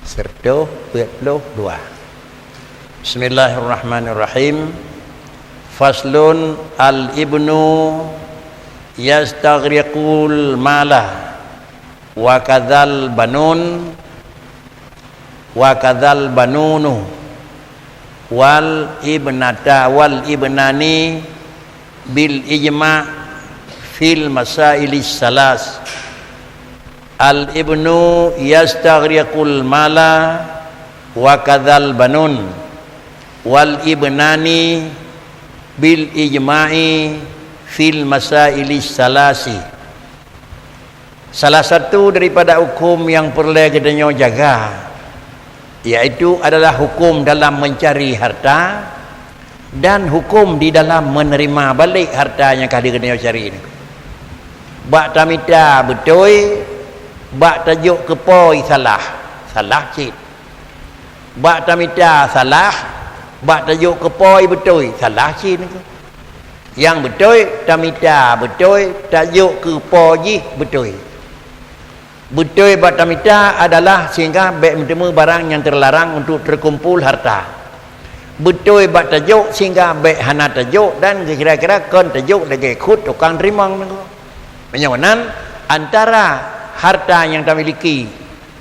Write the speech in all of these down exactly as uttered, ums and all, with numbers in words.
Seratus peuet puluh dua. Bismillahirrahmanirrahim. Faslun, al-ibnu yastaghriqul mala wa kadzal banun wa kadzal banunu wal ibnata wal ibnani bil ijma' fil masailis salas. Al-ibnu yastaghriqul mala wa kadzal banun wal ibnani bil ijma'i fil masailis salasi. Salah satu daripada hukum yang peureulée geutanyoe jaga, yaitu adalah hukum dalam mencari harta dan hukum di dalam menerima balik harta nyang ka geutanyoe cari nyoe. Bak tamita beutôi, bak tajok keu po salah, salah cit. Bak tamita salah, bak tajok keu po beutôi, salah cit nyoe. Nyang beutôi, tamita beutôi, tajok keu po jih beutôi. Beutôi bak tamita adalah sehingga bék meuteumé barang nyang teularang untuk teukumpul harta. Beutôi bak tajok sehingga bék hana tajok dan kira-kira kon tajok lagée khuet tukang teurimong nyoe. Meunyoe nan antara harta nyang tamiliki,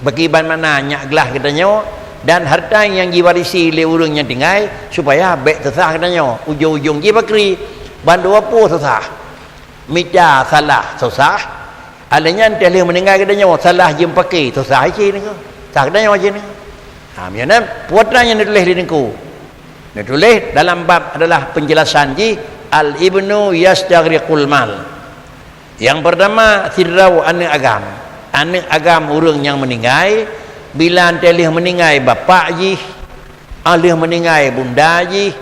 bagi ban mana nyak glah geutanyoe, dan harta nyang jiwarisi lé ureuëng nyang tinggai, supaya bék susah geutanyoe. Ujong-ujong jih bakri, bandua po susah. Mita salah, susah. Alèh nyan teuh lheueh meuninggai geutanyoe, salah jeuem paké, susah cit nyoe. Susah geutanyoe cit nyoe. Ha, meunyoe nan, peue nyang neutuléh di nyoe. Neutuléh dalam bab adalah penjelasan jih, al-ibnu yastaghriqul mal. Nyang pertama, sidroe aneuëk agam. Aneuëk agam ureuëng nyang meuninggai, bila teuh lheueh meuninggai bapak jih, ah, lheueh meuninggai bunda jih,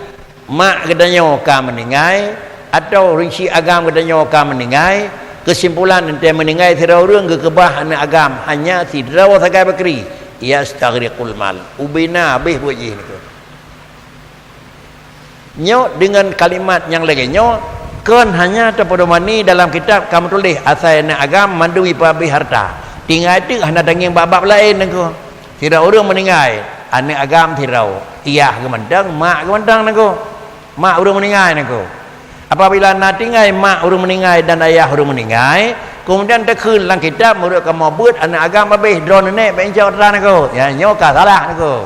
mak geutanyoe ka meuninggai, atawa ureuëng syik agam geutanyoe ka meuninggai, keusimpulan teuh meuninggai sidroe ureuëng geukeubah aneuëk agam hanya sidroe sagai bakri, yastaghriqul mal, ubena habéh buet jih nyoe. Nyoe deungon kalimat nyang lagée nyoe, kon hanya tapeudomani dalam kitab ka meutuléh asai aneuëk agam mandum jipeuhabéh harta. Tinggai teuk hana tangieng bab-bab laén nyoe. Sidroe ureuëng meuninggai, aneuëk agam sidroe, yah geumantong, mak geumantong nyoe. Mak ureuëng meuninggai nyoe. Apabila na tinggai mak ureuëng meuninggai dan ayah ureuëng meuninggai, keumudian takheun lam kitab meunurot kamoe beuet aneuëk agam habéh, droeneuh nèk bék incok harta nyoe. Ya, nyoe ka salah nyoe.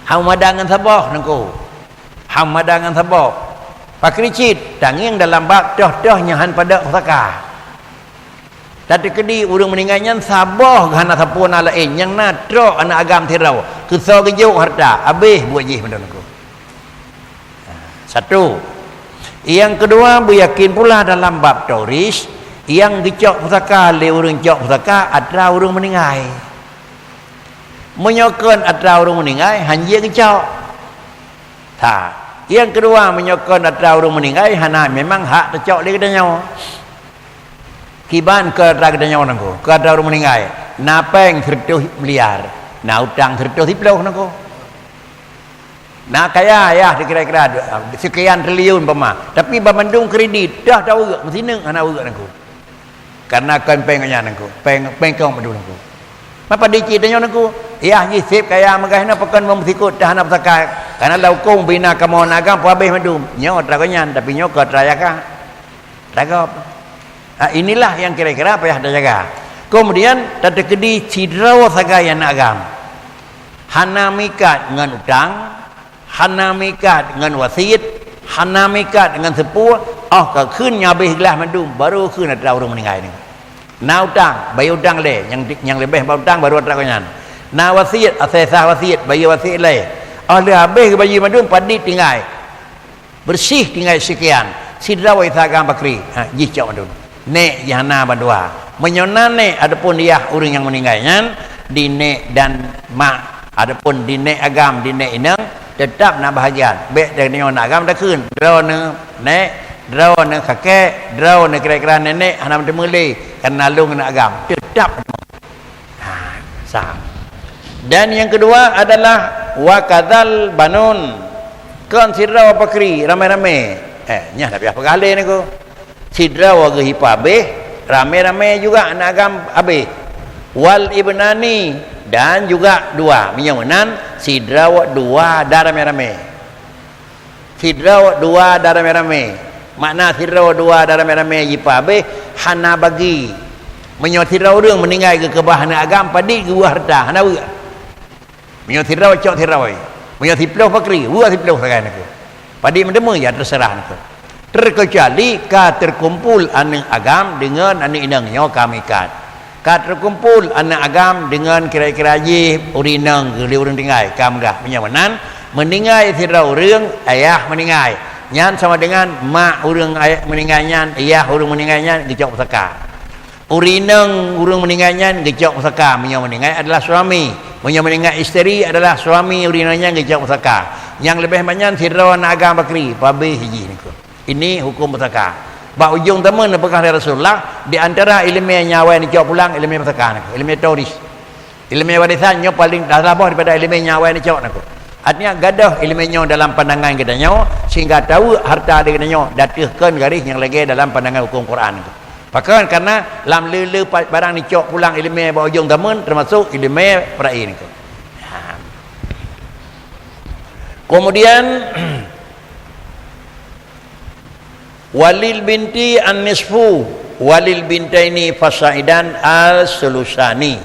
Hana meumadang ngon saboh nyoe. Hana meumadang ngon saboh. Pakri cit, tangieng dalam bab toh-toh nyang hana padub pusaka. Tateukeudi ureuëng meuninggai nyan saboh hana sapeue na laén, nyang na trok aneuëk agam sidroe, keusoe geujok harta, habéh buet jih mandum nyoe. Satu. Nyang keudua, beuyakin pula dalam bab tauris, nyang geucok pusaka lé ureuëng cok pusaka atra ureuëng meuninggai. Meunyoe kon atra ureuëng meuninggai, hanjeuet geucok. Ha, nyang keudua, meunyoe kon atra ureuëng meuninggai, hana, memang hak teucok lé geutanyoe. Kiban keu atra geutanyoe nyoe, keu atra ureuëng meuninggai, na péng seratus miliar, na utang seratus siplôh nyoe. Na kaya, yah, kira-kira sekian triliun pama, tapi banmandum kredit, dah taweuek, meusineuk hana weuek nyoe. Karena kon péng nyan nyoe, péng, péng kong mandum nyoe. Mapa di cit tanyoe nyoe, yah jih seb kaya meugah nyoe pakon meumeusikot teuh hana pusaka, karena lam hukôm bina kamoe na agam peuhabéh mandum. Nyoe atra gobnyan, tapi nyoe keu atra yaka. Atra gob. Ha, inilah nyang kira-kira payah tajaga. Kemudian, tateukeudi sidroe sagai aneuëk agam. Hana meuikat ngon utang, hana meuikat ngon wasiet, hana meuikat ngon seupue, oh ka kheun nyang habéh glah mandum, barô kheun atra ureuëng meuninggai nyoe. Na utang, bayeue utang lé, nyang, nyang leubeh bak utang barô atra gobnyan. Na wasiet, asai sah wasiet, bayeue wasiet lé. Oh lheueh habéh geubayeue mandum, padit tinggai. Beureuséh tinggai sekian, sidroe sagai bakri, ha, jih cok mandum. Nèk jih hana bandua. Meunyoe na nèk, adapun yah ureuëng nyang meuninggai nyan, di nèk dan mak, adapun di nèk agam, di nèk inong, teutap na bahagian. Bék tanyoe na agam takheun, droeneuh nèk, droeneuh kakek, droeneuh kira-kira nenek, hana meuteumé lé, karena lôn na agam. Teutap. Ha, sah. Dan nyang keudua adalah wa kadzal banun. Kon sidroe bakri ramé-ramé. Eh, nyan na payah peugah lé nyoe. Sidroe geuh jipeuhabéh, ramé-ramé juga aneuëk agam habéh. Wal ibnani, dan juga dua. Meunyoe meunan, sidroe dua dan ramé-ramé. Sidroe dua dan ramé-ramé. Makna sidroe dua dan ramé-ramé jipeuhabéh, hana bagi. Meunyoe sidroe ureuëng meuninggai geukeubah aneuëk agam, padit geuwoe harta, hana weuek. Meunyoe sidroe cok sidroe, meunyoe siploh pakri, woe siploh sagai nakeuh. Padit meuteumé, ya, terserah nakeuh. Terkecuali ka terkumpul aneuëk agam deungon aneuëk inong nyoe ka meuikat. Ka terkumpul aneuëk agam deungon kira-kira jih ureuëng inong geuh lé ureuëng tinggai, ka meugah. Meunyoe meunan, meuninggai sidroe ureuëng, ayah meuninggai. Nyan sama dengan mak ureuëng ayah meuninggai nyan, ayah ureuëng meuninggai nyan geucok pusaka. Ureuëng inong ureuëng meuninggai nyan geucok pusaka, meunyoe meuninggai adalah suami. Meunyoe meuninggai isteri adalah suami ureuëng inong nyan geucok pusaka. Nyang leubeh banyak sidroe aneuëk agam pakri, pabéh jih nakeuh. Ini hukum pusaka. Bak ujong zaman neupeugah lé Rasulullah, di antara iéleumé nyang awai neucok pulang, iéleumé pusaka nakeuh, iéleumé tauris. Iéleumé warisan nyoe paléng salah boh daripada iéleumé nyang awai neucok nakeuh. Artinya gadôh iéleumé nyoe dalam pandangan geutanyoe, sehingga taweuek harta di geutanyoe, dan teuh kon garéh nyang lagée dalam pandangan hukum Quran nakeuh. Pakon? Karena lam le-le pa-, barang neucok pulang iéleumé bak ujong zaman, termasuk iéleumé peurai nakeuh. Ha. Kemudian, walil binti an-nisfu, walil bintaini fasaidan as-sulusani.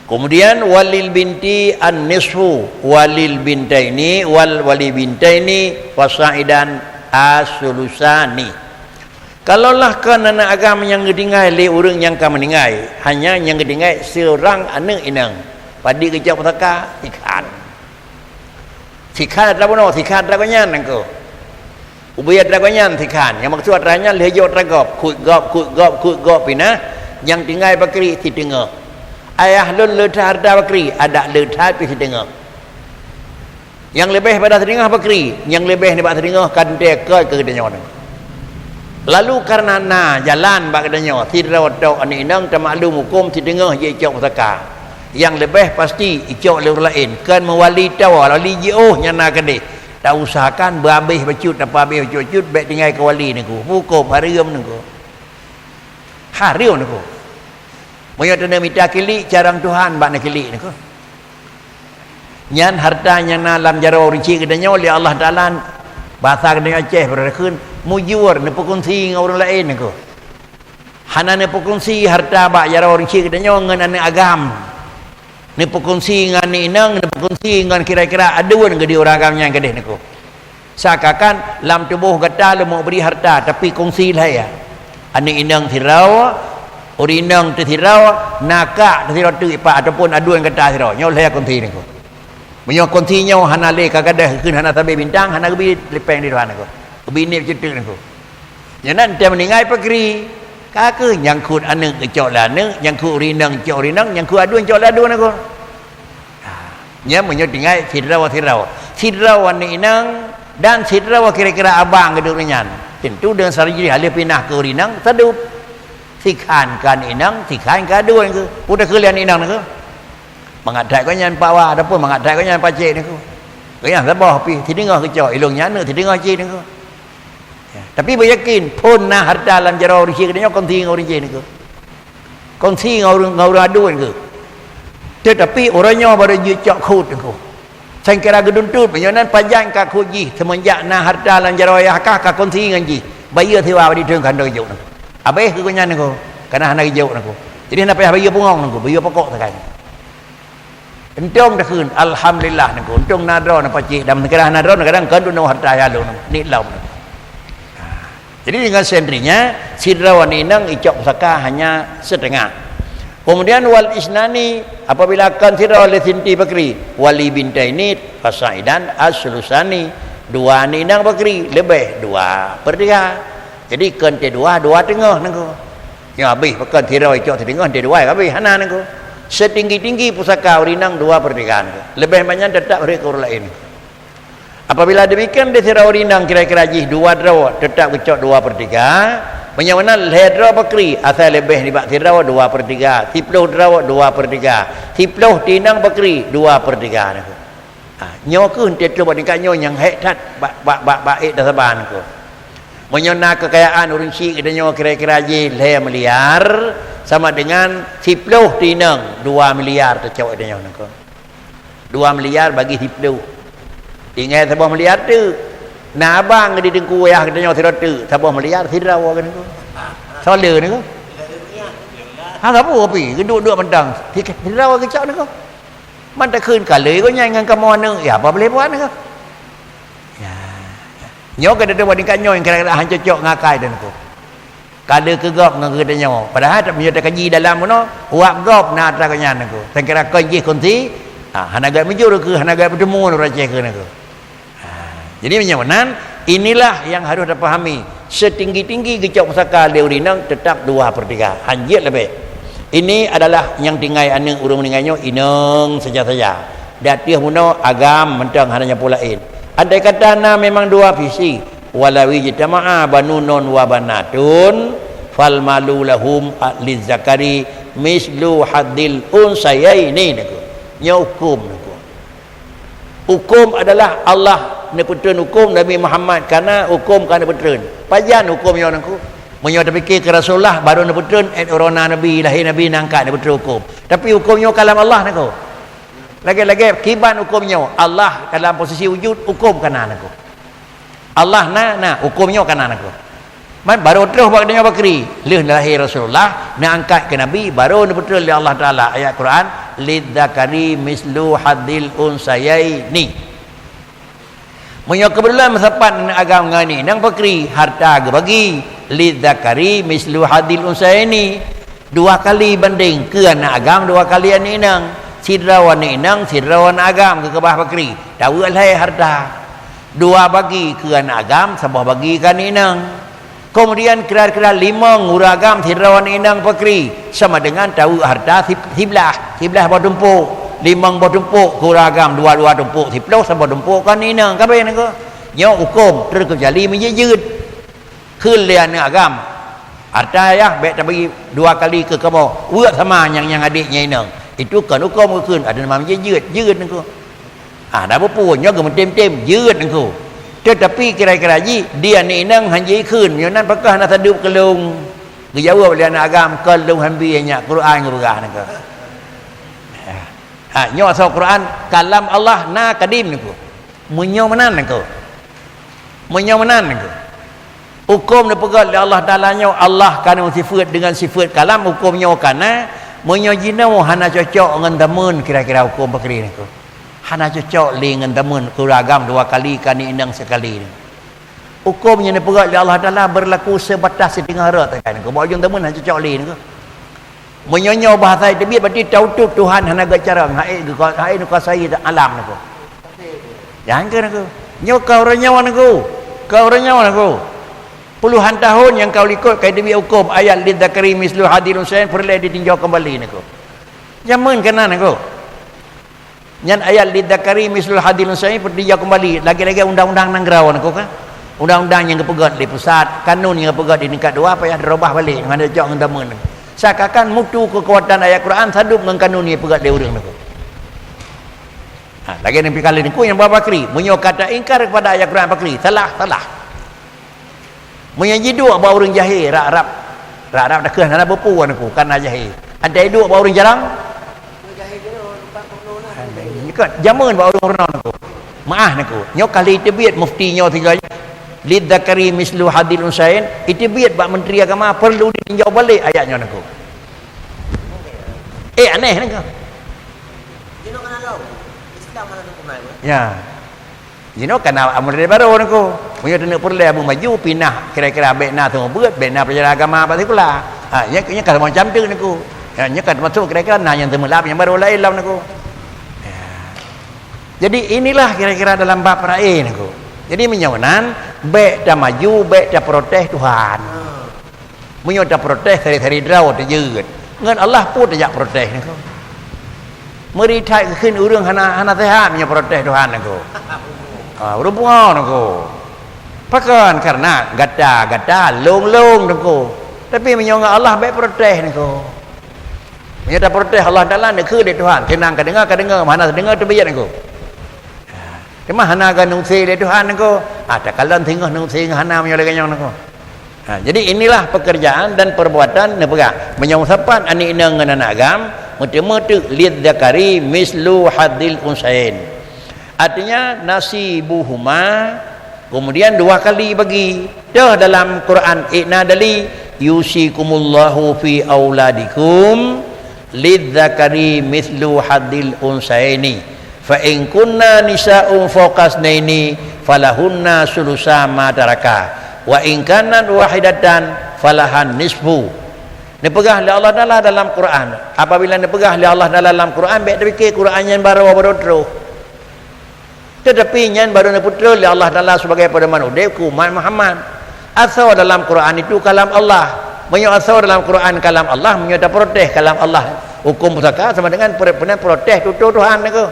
Kemudian, walil binti an-nisfu, walil bintaini, wal, walil bintaini fasaidan as-sulusani. Kalaulah kon aneuëk agam nyang geutinggai lé ureuëng nyang ka meuninggai, hanya nyang geutinggai seurang aneuëk inong, padit geucok pusaka, sikhan. Sikhan atra bunoe, sikhan atra gobnyan nakeuh. Ubé atra gobnyan sikhan, nyang maksud atra nyan lheueh jok atra gob, khuet gob, khuet gob, khuet gob pinah, nyang tinggai pakri siteungoh. Ayah lôn le that harta pakri, adak le that pih siteungoh. Nyang leubeh pada siteungoh pakri, nyang leubeh nibak siteungoh ka teuntée keu geutanyoe. Lalu kareuna na jalan bak geutanyoe, sidroe tok aneuëk inong tamaklum huköm siteungoh jicok pusaka. Nyang leubeh pasti icok lé ureuëng laén, kon meuwali tawa, wali jiôh nyang na keudeh. Tausahakan beuhabéh bacut, tapeuhabéh bacut-bacut, bék tinggai keu wali nakeuh. Huköm hareuem nakeuh. Hareuem nakeuh. Meunyoe taneuk mita kilik, carông Tuhan bak neukilik nakeuh. Nyan harta nyang na lam jaroe ureuëng chik geutanyoe lé Allah Taala, basa geutanyoe Aceh beureureukheun, mujur neupeukunsi ngon ureuëng laén nakeuh. Hana neupeukunsi harta bak jaroe ureuëng chik geutanyoe ngon aneuëk agam. Neupeukunsi ngon aneuëk inong, neupeukunsi ngon kira-kira aduen geutanyoe ureuëng agam nyan keudeh nakeuh. Seakan-akan lam tuboh gata leumo bri harta, tapi kongsi lhée. Aneuëk inong sidroe, ureuëng inong teuh sidroe, nakak teuh sidroe teuk ipak ataupun aduen gata sidroe. Nyoe lhée kongsi nakeuh. Meunyoe kongsi nyoe hana lé ka gadôh kheun hana sabe bintang, hana geubi lipeng di Tuhan nakeuh. Geubi nib ceuteuk nakeuh. Nyan na teuh meuninggai pakri. Ka kheueh nyang kheun aneuëk geucok lé aneuëk, nyang kheun ureuëng inong cok ureuëng inong, nyang kheun aduen cok lé aduen nakeuh. Ha, nyan meunyoe tinggai sidroe-sidroe. Sidroe aneuëk inong dan sidroe kira-kira abang geutanyoe nyan. Tentu deungon sarijih haleh pinah keu ureuëng inong, sadub. Sikhan keu aneuëk inong, sikhan keu aduen keuh. Peue takheun lé aneuëk inong nakeuh? Mangat that gobnyan Pak Wa, ataupun mangat that gobnyan Pak Cek nakeuh. Gobnyan saboh pih, siteungoh geucok, ilong nyan aneuëk siteungoh cit nakeuh. Ya, tapi beuyakin, phon na harta lam jaroe ureuëng chik geutanyoe kongsi ngon ureuëng chik nakeuh. Kongsi ngon ureuëng, ngon ureuëng aduen keuh. Teutapi uroe nyoe barô jeuet cok kheut nakeuh. Sangkira geuduntut, meunyoe nan pajan ka kheut jih, seumeunjak na harta lam jaroe ayah kah ka kongsi ngon jih. Bayeue siwa bak diteung ka hana geujok nakeuh. Abéh keu gobnyan nakeuh, ka na hana geujok nakeuh. Jadi hana payah bayeue pungo nakeuh, bayeue pokok sagai. Untông takheun, alhamdulillah nakeuh. Untông na droeneuh pacéh, dan meuseukeurah na droeneuh kadang kon tunoh harta ayah lôn, niet lom. Jadi deungon sendirinya, sidroe aneuëk inong icok pusaka hanya seutengah. Kemudian wal isnani, apabila kon sidroe lé sinti pakri, wali bintaini fasaidan as-sulusani, dua aneuëk inong pakri, leubeh dua per tiga. Jadi kon teuh dua, dua teungoh nakeuh. Nyoe habéh, pakon sidroe icok siteungoh, teuh dua habéh, hana nakeuh. Setinggi-tinggi pusaka ureuëng inong dua per tiga nakeuh. Leubeh banyak teutap rhot keu ureuëng laén. Apabila demikian, di sidroe ureuëng inong kira-kira jih dua droe teutap geucok dua per tiga, meunyoe meunan lhée droe pakri, asai leubeh nibak sidroe dua per tiga, siploh droe dua per tiga, siploh teuh inong pakri dua per tiga nakeuh. Ha, nyoe kheueh teuh bak tingkat nyoe nyang hék that bak, bak, bak, bak ék dan saban kheueh. Meunyoe na keukayaan ureuëng syik geutanyoe kira-kira jih lhée miliar, sama dengan siploh tinong, dua miliar teucok geutanyoe nangko. Dua miliar bagi siploh. Tinggai saboh miliar teuk. Na abang di teungku yah geutanyoe sidroe teuk, saboh miliar sidroe geutanyoe. Soe le nangko? Ha, saboh pi, geuduek-duek mantong. Sidroe geucok nangko. Man takheun ka le geuh nyan ngon kamoe aneuëk, ya apa boleh buat nangko? Ya. Nyoe ka teuh tingkat nyoe nyang kira-kira han cocok ngon akai teuh nangko. Ka le keu gob ngon geutanyoe. Padahai meunyoe takaji dalam bunoe, uap gob na atra geuh nyan nangko. Sangkira kon jih kunsi, ha, hana gét meujur keu, hana gét peuteumue ureuëng Aceh keu nangko. Ha, jadi meunyoe meunan, inilah yang harus tapahami. Setinggi-tinggi geucok pusaka lé ureuëng inong tetap dua per tiga. Hanjeuet leubeh. Ini adalah nyang tinggai aneuëk ureuëng meuninggai nyoe inong saja-saja. Di ateueh bunoe agam mantong hana nyan peue laén. Andai kata na memang dua visi, walau ijtama'a banunun wa banatun, fal malu lahum lizzakari mislu hadzil unsayaini nangko. Nyoe huköm nangko. Huköm adalah Allah neupeutrön huköm, Nabi Muhammad kana huköm ka neupeutrön. Pajan huköm nyoe nangko? Meunyoe tapike keu Rasulullah baru neupeutrön, eh, ureuëng na nabi, lahé nabi na angkat neupeutrön huköm. Tapi huköm nyoe kalam Allah nangko. Lagée-lagée kiban huköm nyoe, Allah dalam posisi wujud, huköm kana nangko. Allah na, na, huköm nyoe kana nangko. Man baru troh bak donya bakri, lheueh lahé Rasulullah, neuangkat keu nabi, baru neupeutrön lé Allah Taala ayat Quran, "Lidzakari mislu hadzil unsayaini." Meunyoe keubeutulan meusapat aneuëk agam ngon inong bakri, harta geubagi, "Lidzakari mislu hadzil unsayaini." Dua kali bandeng, keu aneuëk agam dua kali aneuëk inong. Sidroe aneuëk inong, sidroe aneuëk agam keu keubah bakri. Taweuek lhée harta. Dua bagi keu aneuëk agam, saboh bagi keu aneuëk inong. Keumudian kira-kira limong ureuëng agam sidroe aneuëk inong bakri, sama dengan taweuek harta si-, siblaih, siblaih boh tumpôk. Limong boh tumpôk keu ureuëng agam, dua-dua tumpôk, siploh saboh tumpôk keu aneuëk inong. Ka bèk nangko. Nyoe huköm, teukeucuali meujeuet-jeuet. Kheun lé aneuëk agam, "Harta yah bèk tabagi dua kali keu kamoe, weuek sama nyang, nyang adék nyang inong." Itu kon huköm geukheun, ada nama jih jeuet, jeuet nangko. Ah, dah beupue nyoe geumeutem-tem, jeuet nangko. Teutapi kira-kira jih, di aneuëk inong han jikheun, nyoe nan pakon hana sadub keu lôn. Geujaweueb lé aneuëk agam, "Kon lôn hambi nyak Quran geupeugah nangko." Ha, nyoe asoe Quran, kalam Allah na kadim nangko. Meunyoe meunan nangko. Meunyoe meunan nangko. Huköm neupeugét lé Allah Taala nyoe, Allah ka na sifeuet deungon sifeuet kalam, huköm nyoe ka na, meunyoe jinoe hana cocok ngon zameun kira-kira huköm bakri nangko. Hana cocok lé ngon zameun keu ureuëng agam dua kali keu aneuëk inong sekali nangko. Huköm nyang neupeugét lé Allah Taala beurlaku seubatas siteungoh rot sagai nangko. Bak ujong zameun hana cocok lé nangko. Meunyoe nyoe bahasa teubiet, berarti tautôp Tuhan hana gét carông, hai geuka-, hai neukuasai alam nangko. Nyang keu nangko. Nyoe ka uroe nyoe nangko. Ka uroe nyoe nangko. Puluhan tahun nyang ka likot ka teubiet huköm ayat "Lidzakari mislu hadzil unsayain" peureulée ditinjau keumbali nangko. Jameun keunan nangko. Nyan ayat "Lidzakari mislu hadzil unsayain" peutinjau keumbali, lagée-lagée undang-undang nanggroe nangko kan. Undang-undang nyang geupeugét lé pusat, kanun nyang geupeugét di tingkat dua payah dirubah balek ngon cocok ngon zameun. Seakan-akan mutu keukuatan ayat Quran sadub ngon kanun nyang geupeugét lé ureuëng nangko. Ha, lagée Nabi kali nangko nyang ba bakri, meunyoe ka taingkar kepada ayat Quran bakri, salah, salah. Meunyoe jiduek bak ureuëng jahé, rab-rab, rab-rab takheun hana beupue nangko, kana jahé. Andai duek bak ureuëng jarang, nyoe kan jameun bak ureuëng meurunoe nangko. Meu'ah nangko. Nyoe kali teubiet mufti nyoe sigoe, "Lidzakari mislu hadzil unsayain", iteubiet bak Menteri Agama, perlu ditinjau balek ayat nyoe nangko. Eh, aneh nangko. Ya. Jinoe ka na amur dari baru nangko. Meunyoe teuneuk peureulée abu maju, pinah kira-kira bèk na seumeubeuet, bèk na pelajaran agama bak sikula. Ha, nyan, nyan ka macam tu nangko. Ya, nyan ka termasuk kira-kira na nyang teumeulab nyang baru laén lom nangko. Ya. Jadi inilah kira-kira dalam bab ra'i nangko. Jadi meunyoe nan, bèk tamaju, bèk taprotes Tuhan. Meunyoe taprotes sari-sari droe teujeuet, ngon Allah peue tajak protes nangko? Meuri that geukheun ureuëng hana, hana seuhat meunyoe protes Tuhan nangko. Ha, ureuëng pungo nangko. Pakon? Karena gata, gata lôn-lôn nangko. Tapi meunyoe ngon Allah bèk protes nangko. Meunyoe taprotes Allah Taala neukheun lé Tuhan, seunang ka deungoe, ka deungoe, hana deungoe teubiet nangko. Teuma hana geuanusé lé Tuhan nangko. Ah, takalon singoh nu singoh hana meunyoe lagée nyoe nangko. Ha, jadi inilah pekerjaan dan perbuatan neupeugah. Meunyoe meusapat aneuk inong ngon aneuk agam, meuteumé teuk lidzakari mislu hadzil unsayain. Artinya nasibuhuma, kemudian dua kali bagi. Toh dalam Quran ikna dali, yusikumullahu fi auladikum lidzakari mislu hadzil unsayaini. Fa in kunna nisa'un fawqa tsnaini falahunna sulusa ma taraka. Wa in kanat wahidatan falahan nisfu. Neupeugah lé Allah Taala dalam Quran. Apabila neupeugah lé Allah Taala dalam Quran, bék tapike Quran nyan baroe baru troh. Tetapi nyan baru neupeutrön lé Allah Taala sebagai pedoman udeb keu umat Muhammad. Asoe dalam Quran itu kalam Allah. Meunyoe asoe dalam Quran kalam Allah, meunyoe taprotes kalam Allah, huköm pusaka sama dengan pro-, protes tutoe Tuhan nangko.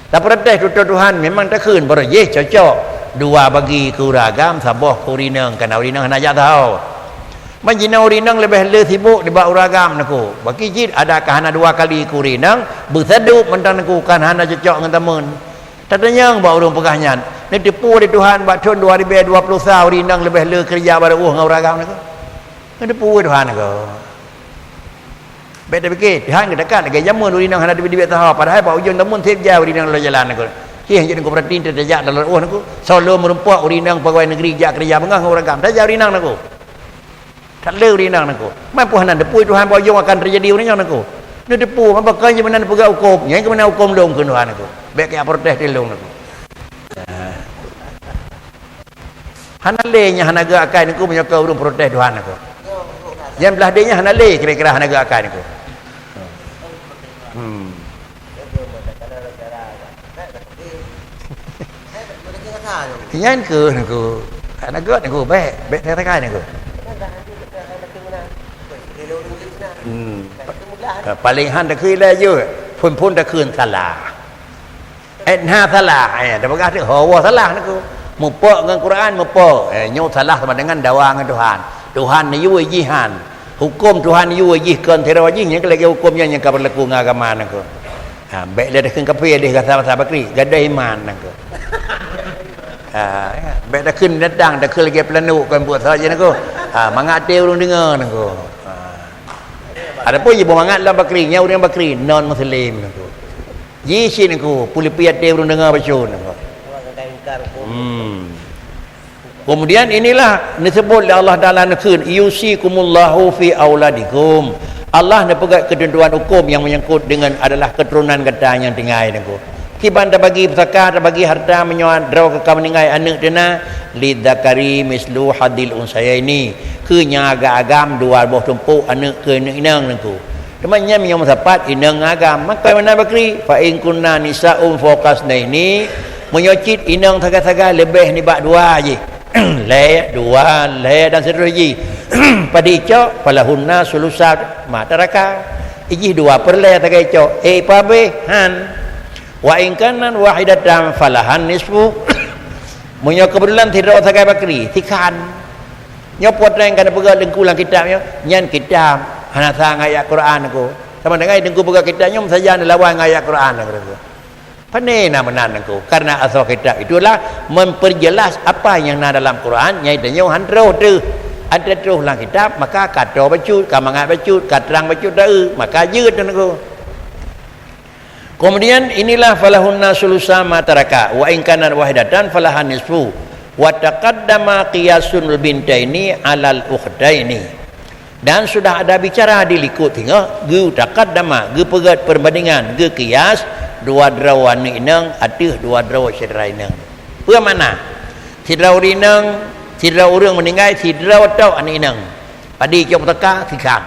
Taprotes tutoe Tuhan memang takheun baroe jih cocok. Dua bagi keu ureuëng agam, saboh keu ureuëng inong, kana ureuëng inong hana jak sahoe. Man jinoe ureuëng inong leubeh le sibuk nibak ureuëng agam nangko. Bagi cit ada ka hana dua kali keu ureuëng inong, beusadub mantong nangko kan hana cocok ngon tameun. Tatanyong bak ureuëng peugah nyan, neuteupeue lé Tuhan bak thon dua ribèe dua ploh sa ureuëng inong leubeh le keureuja baroe ngon ureuëng agam nangko? Neuteupeue Tuhan nangko? Bék tapike, Tuhan geudekat lagée jameun ureuëng inong hana teubiet-biet sahoe, padahai bak ujong tameun seb jai ureuëng inong lom jalan nangko. Cih jeuet nangko peurati tajak dalam ruoh nangko. Soe lom meurumpok ureuëng inong pegawai negeri jak keureuja beungoh ngon ureuëng agam, tajak ureuëng inong nangko. That le ureuëng inong nangko. Man peue hana neuteupeue Tuhan bak ujong akan teujadi ureuëng inong nangko? Neuteupeue, maka kon jih meunan peugah huköm, nyan keuh meunan huköm lôn keu Tuhan nangko. Bék kajak protes di lôn nangko. Hana lé nyang hana geuakai nangko meunyoe ka ureuëng protes Tuhan nangko. Nyang blaih deh nyan hana lé kira-kira hana geuakai nangko. Hmm. Nyan keuh nangko. Hana gét nangko, bék, bék teuka nangko. Hmm. Pa-, paléng han takheun ilée jeuet, phon-phon takheun salah. Eh, na salah, eh, tapeugah teuk, ho, woe salah nangko. Mupok ngon Quran, mupok. Eh, nyoe salah sama dengan dawa ngon Tuhan. Tuhan neuyue jih han. Huköm Tuhan yue jih kon sidroe jih, nyan keuh lagée huköm nyan nyang ka beulaku ngon agama nangko. Ha, bék lé takheun kafé deh gata masa bakri, gadôh iman nangko. Ha, bék takheun binatang, takheun lagée peulanuk kon buet saja nangko. Ha, mangat até ureuëng deungoe nangko. Ha. Adapun jih beumangat lam bakri, nyan ureuëng bakri non muslim nangko. Jih cit nangko, peulipi até ureuëng deungoe bacut nangko. Hmm. Kemudian inilah disebut oleh Allah Taala neukheun, "Yusikumullahu fi auladikum." Allah neupeugah keutentuan huköm nyang menyangkut dengan adalah keuturonan gata nyang tinggai nangko. Kiban tabagi pusaka, tabagi harta meunyoe droe ka meuninggai aneuëk teuna, "Lidzakari mislu hadzil unsayaini." Keu nyang agam-agam dua boh tumpok aneuëk keu aneuëk inong nangko. Teuma nyan meunyoe meusapat inong agam, maka meunan bakri, "Fa in kunna nisa'un fawqa tsnaini." Meunyoe cit inong sagai-sagai leubeh nibak dua jih. Lhée, dua, lhée dan seterusnya jih. Padit icok, "Falahunna sulusa ma taraka." Ijih dua per lhée sagai icok. Eh, pabeh, han. "Wa in kanat wahidatan falahan nisfu." Meunyoe keubeutulan sidroe sagai bakri, sikhan. Nyoe peue nyang ka neupeugah Teungku lam kitab nyoe, nyan kitab hana sa ngon ayat Quran nangko. Sama dengan Teungku peugah kitab nyoe meusajan lawan ngon ayat Quran nangko. Pane na meunan nangko? Karena asoe kitab itulah memperjelas apa nyang na dalam Quran, nyang tanyoe han troh teuh. Antara troh lam kitab, maka ka toe bacut, ka mangat bacut, ka trang bacut taeu, maka jeuet nangko. Kemudian inilah falahunna sulusa ma taraka, wa in kanat wahidatan falahan nisfu, wa taqaddama qiyasul bintaini alal ukhtaini. Dan sudah ada bicara di likot singoh, geutaqaddama, geupeugét perbandingan, geukias dua droe aneuk inong ateueh dua droe syedara inong. Peue makna? Sidroe ureueng inong, sidroe ureueng meuninggai, sidroe tok aneuk inong. Padit icok pusaka, sikhan.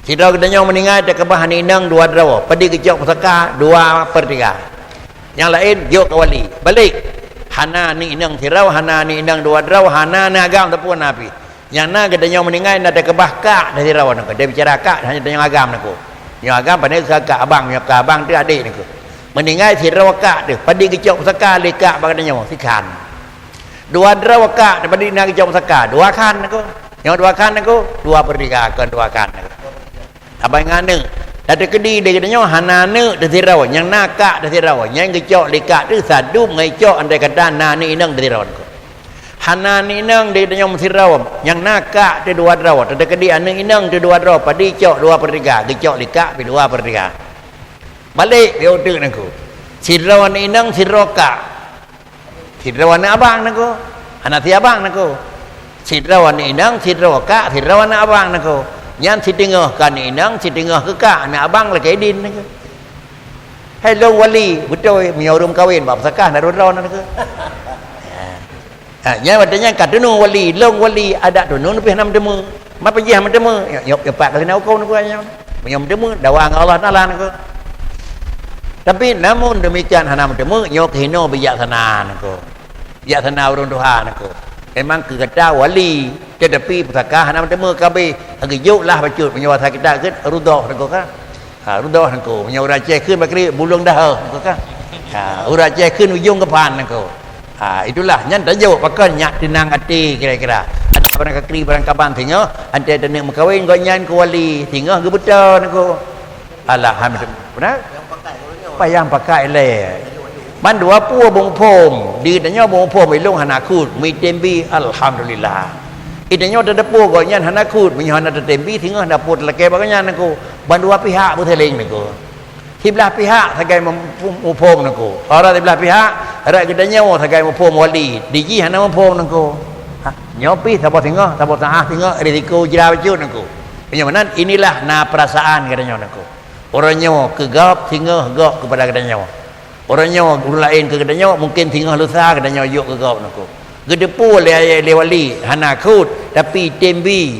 Sidroe geutanyoe meuninggai teukeubah aneuk inong dua droe, padit geucok pusaka dua per tiga. Nyang laén jok keu wali. Balék. Hana aneuk inong sidroe, hana aneuk inong dua droe, hana aneuk agam sapeue na pih. Nyang na geutanyoe meuninggai na teukeubah kak sidroe nangko. Teubicara kak hana tanyoe agam nangko. Nyoe agam pane keu kak abang, nyoe kak abang teuh adék nangko. Meuninggai sidroe kak teuh, padit geucok pusaka lé kak bak geutanyoe, sikhan. Dua droe kak teuh, padit na geucok pusaka, dua khan nangko. Nyoe dua khan nangko, dua per tiga kon dua khan nangko. Saban ngon aneuk. Tateukeudi lé geutanyoe hana aneuk teusidroe, nyang na kak teusidroe, nyang geucok lé kak teuh sadum ngon icok, andai kata na aneuk inong teusidroe niko. Hana aneuk inong lé geutanyoe meusidroe, nyang na kak teuh dua droe, tateukeudi aneuk inong teuh dua droe, padub icok dua per tiga, geucok lé kak pih dua per tiga. Balek pih uteuk niko. Sidroe aneuk inong, sidroe kak. Sidroe aneuk abang niko. Hana si abang niko. Sidroe aneuk inong, sidroe kak, sidroe aneuk abang niko. Nyan siteungoh keu aneuk inong, siteungoh keu kak, aneuk abang lakée idin niko. Hai lôn wali, beutôi, meunyoe ureuëng kawen bak peusakah na droe-droe niko. Ha, nyan watée nyan ka teunoe wali, lôn wali, adak teunoe neupih hana meuteumé. Ma peujih meuteumé, nyoe, nyoe, nyoe pat kali na huköm niko nyan. Meunyoe meuteumé, dawa ngon Allah Taala niko. Tapi namun demikian hana meuteumé, nyoe keuhinoe bijaksana niko. Bijaksana ureuëng tuha niko. Memang keu gata wali, tetapi pusaka hana meuteumé ka abéh. Lagi jok lah bacut, meunyoe bahasa kita kan rudhah niko kan. Ha, rudhah niko. Meunyoe ureuëng Aceh kheun bakri bulong dahah niko kan. Ha, ureuëng Aceh kheun ujong keupan niko. Ha, itulah, nyan tajok pakon nyak teunang até kira-kira. Ada barang kakri, barang kaban singoh, anté taneuk meukawen gobnyan keu wali, singoh geubeutôi niko. Alhamdulillah. Beuna? Payah pakai lé. Ban dua pue beuphom, di tanyoe beuphom ilong hana kut, meuitem bi, alhamdulillah. Di tanyoe teudeupue gobnyan hana kut, meunyoe hana teutem bi, singoh dapur lakée bak gobnyan niko. Ban dua pihak beuseuleng niko. Siblah pihak sagai mem-, muphom niko. Orang siblah pihak, rot geutanyoe sagai muphom wali, di jih hana muphom niko. Ha, nyoe pih saboh singoh, saboh saah singoh, risiko jra bacut niko. Meunyoe meunan, inilah na perasaan geutanyoe niko. Orang nyoe keu gob, singoh gob keupada geutanyoe. Orang nyoe ureuëng laén keu geutanyoe, mungken singoh lusa geutanyoe jok keu gob niko. Geuteupue lé ayah lé wali, hana kut, tapi tem bi.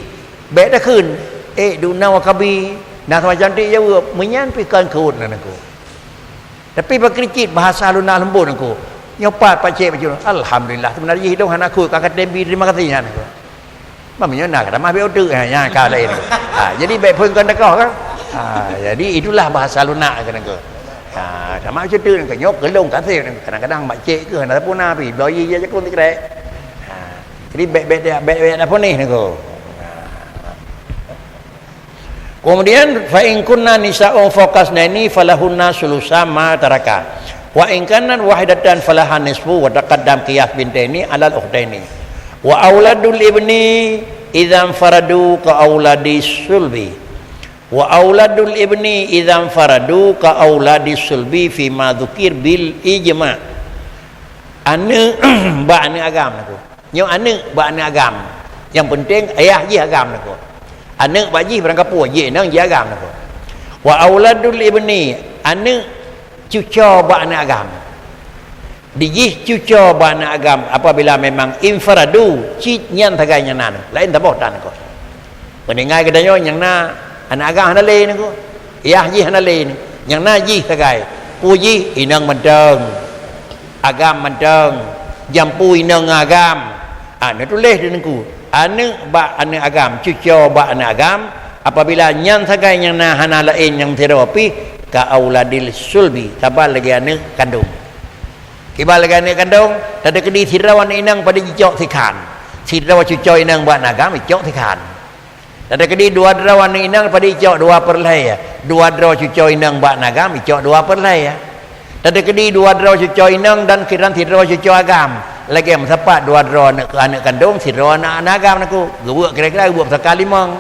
Bék takheun, "Eh, duna wakabi, na sama cantik jaweueb, meunyan pih kon kheun na niko." Tapi pakri cit bahasa luna leumbot niko. Nyoe pat pacék bacut, "Alhamdulillah, seubeuna jih dong hana kheun, ka katem bi, terima kasih nyan niko." Meunyoe na ka tamah bék uteuk, ha, nyan ka laén. Ha, jadi bék phon kon teukoh kan. Ha, jadi itulah bahasa lunak keu niko. Ha, sama cuti niko, nyoe keulong kaseh niko. Kadang-kadang mak cék keu hana puna pi, bloe ie jakun sikrek. Ha, jadi bék-bék dia, bék-bék dah punéh niko. Kemudian, "Fa in kunna nisa'un fawqa tsnaini falahunna tsulusa ma taraka. Wa in kanat wahidatan falaha nisfu wa taqaddam qiyas bintaini alal ukhtaini. Wa auladul ibni idzan faradu ka auladis sulbi. Wa auladul ibni idzan faradu ka auladis sulbi fima dzukir bil ijma." Aneuk bak aneuk agam niko. Nyoe aneuk bak aneuk agam. Nyang penting ayah jih agam niko. Aneuk bak jih barangkapeue, jih inong jih agam niko. Wa auladul ibni, aneuk cuco bak aneuk agam. Di jih cuco bak aneuk agam apabila memang infaradu, cit nyan sagai nyan na, laén saboh tan niko. Meuninggai geutanyoe nyang na aneuk agam hana lé niko. Yah jih hana lé ni. Nyang na jih sagai. Peue jih inong mantong. Agam mantong. Jampu inong ngon agam. Ah, neutuléh di teungku. Aneuk bak aneuk agam, cuco bak aneuk agam, apabila nyan sagai nyang na hana laén nyang sidroe pih ka auladil sulbi, saban lagée aneuk kandong. Kiban lagée aneuk kandong, tateukeudi sidroe aneuk inong padub jicok sikhan. Sidroe cuco inong bak aneuk agam icok sikhan. Tateukeudi dua droe aneuk inong padub icok dua per lhée, dua droe cuco inong bak aneuk agam icok dua per lhée. Tateukeudi dua droe cuco inong dan kiran sidroe cuco agam, lagée meusapat dua droe aneuk, aneuk kandong, sidroe aneuk, aneuk agam niko, geubuet kira-kira geubuet pusaka limong.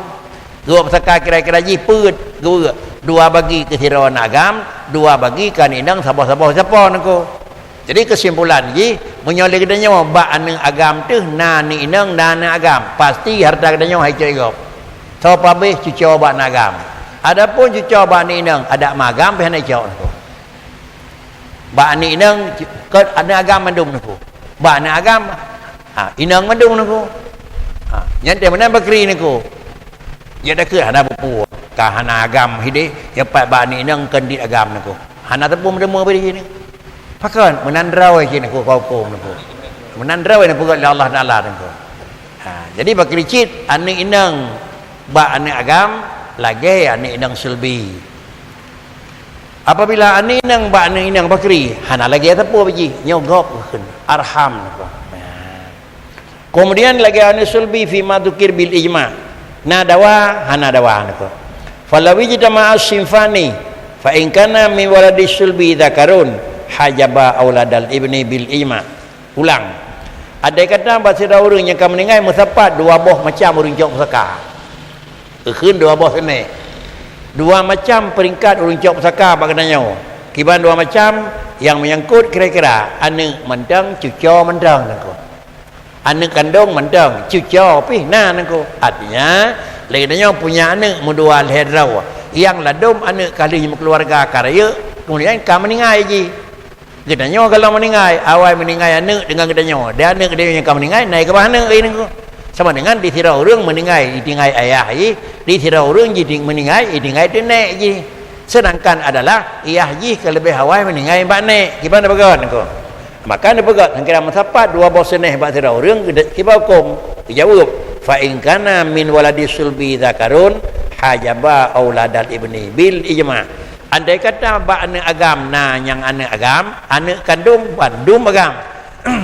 Geubuet pusaka kira-kira jih peuet, geubuet dua bagi keu sidroe aneuk agam, dua bagi keu aneuk inong saboh-saboh sapo niko. Jadi, keusimpulan jih, meunyoe lé geutanyoe bak aneuk agam teuh na aneuk inong dan aneuk agam, pasti hareuta geutanyoe han icok lé gob. Soe pabéh cuco bak aneuk agam. Adapun cuco bak aneuk inong, adak ma agam pih hana icok niko. Bak aneuk inong, kon aneuk agam mandum niko. Bak aneuk agam, ha, inong mandum niko. Ha, nyan teuh meunan bakri niko. Jeuet dakeuet hana peue-peue, ka hana agam hidéh, ya pat bak aneuk inong kon dit agam niko. Hana teupeu meuteumé bak jih niko. Pakon? Meunan droe cit niko ka huköm niko. Meunan droe neupeugét lé Allah Taala niko. Ha, jadi bakri cit aneuk inong bak aneuk agam lagée aneuk inong sulbi. Apabila aneuk inong bak aneuk inong bakri, hana lagée sapeue bak jih, nyoe gob kheun, arham niko. Nah. Kemudian lagée aneuk sulbi fima dzukir bil ijma. Na dawa, hana dawa niko. Falaw ijtama'a sinfani, fa in kana min waladi sulbi dzakarun, hajaba auladal ibni bil ijma'. Ulang. Andai kata bak sidroe ureuëng nyang ka meuninggai meusapat dua boh macam ureuëng cok pusaka. Kheun dua boh seuneh. Dua macam peringkat ureuëng cok pusaka bak geutanyoe. Kiban dua macam, nyang menyangkut kira-kira aneuëk mantong, cuco mantong, Teungku. Aneuëk kandong mantong, cuco pih na, Teungku. Artinya, lé geutanyoe punya aneuëk meudua lhée droe. Nyang ladôm aneuëk ka lheueh meukeuluwarga ka rayeuk, keumudian ka meuninggai jih. Geutanyoe gohlom meuninggai, awai meuninggai aneuëk deungon geutanyoe. Dan aneuëk geutanyoe nyang ka meuninggai, na keubah aneuëk jih, Teungku. Sama dengan di sidroe ureuëng meuninggai, jitinggai ayah jih, di sidroe ureuëng jiti-, meuninggai, jitinggai teuk nék jih. Sedangkan adalah yah jih ka leubeh awai meuninggai bak nék. Kiban neupeugah, Teungku? Maka neupeugah, nyang kira meusapat dua boh seuneh bak sidroe ureuëng, geude-, kiban hukôm? Geujaweueb, "Fa in kana min waladi sulbi dzakarun, hajaba auladal ibni bil ijma'." Andai kata bak aneuëk agam na nyang aneuëk agam, aneuëk kandong bandum agam,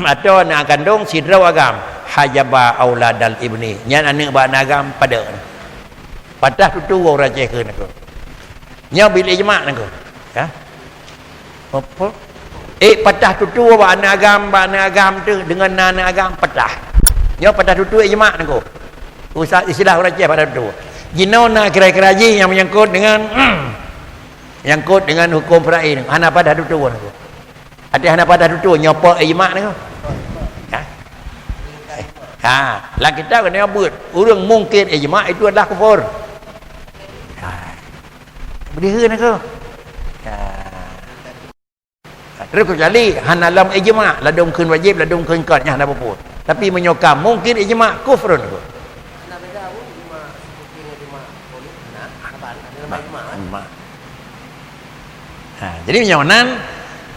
atawa aneuëk kandong sidroe agam, hajaba auladal ibni, nyan aneuëk bak aneuëk agam padub. Patah tutoe ureuëng Aceh kheun, Teungku. Nyoe bil ijma', Teungku. Ya. Apa? Eh, patah tutoe bak aneuëk agam, bak aneuëk agam tu, deungon na aneuëk agam, patah. Nyoe patah tutoe ijma', Teungku. Usah istilah ureuëng Aceh patah tutoe. Jinoe na kira-kira jih nyang menyangkut dengan, nyangkut dengan hukôm fara'i, hana patah tutoe, Teungku. Até hana patah tutoe, nyoe po ijma', Teungku. Ha? Ha, lam kitab keuneuk beuet, ureuëng mungkir ijma' itu adalah kufur. Ha. Beudeuheun, Teungku. Ha. Terus keucuali hana lom ijma', ladôm kheun wajéb, ladôm kheun kon, nyan hana peue-peue. Tapi meunyoe ka mungkir ijma', kufrun, Teungku. Hana beda, Bu, ijma' sukufi ngon ijma' qauli? Hana. Hana, hana ijma', kan? Ijma'. Ha, jadi meunyoe nan,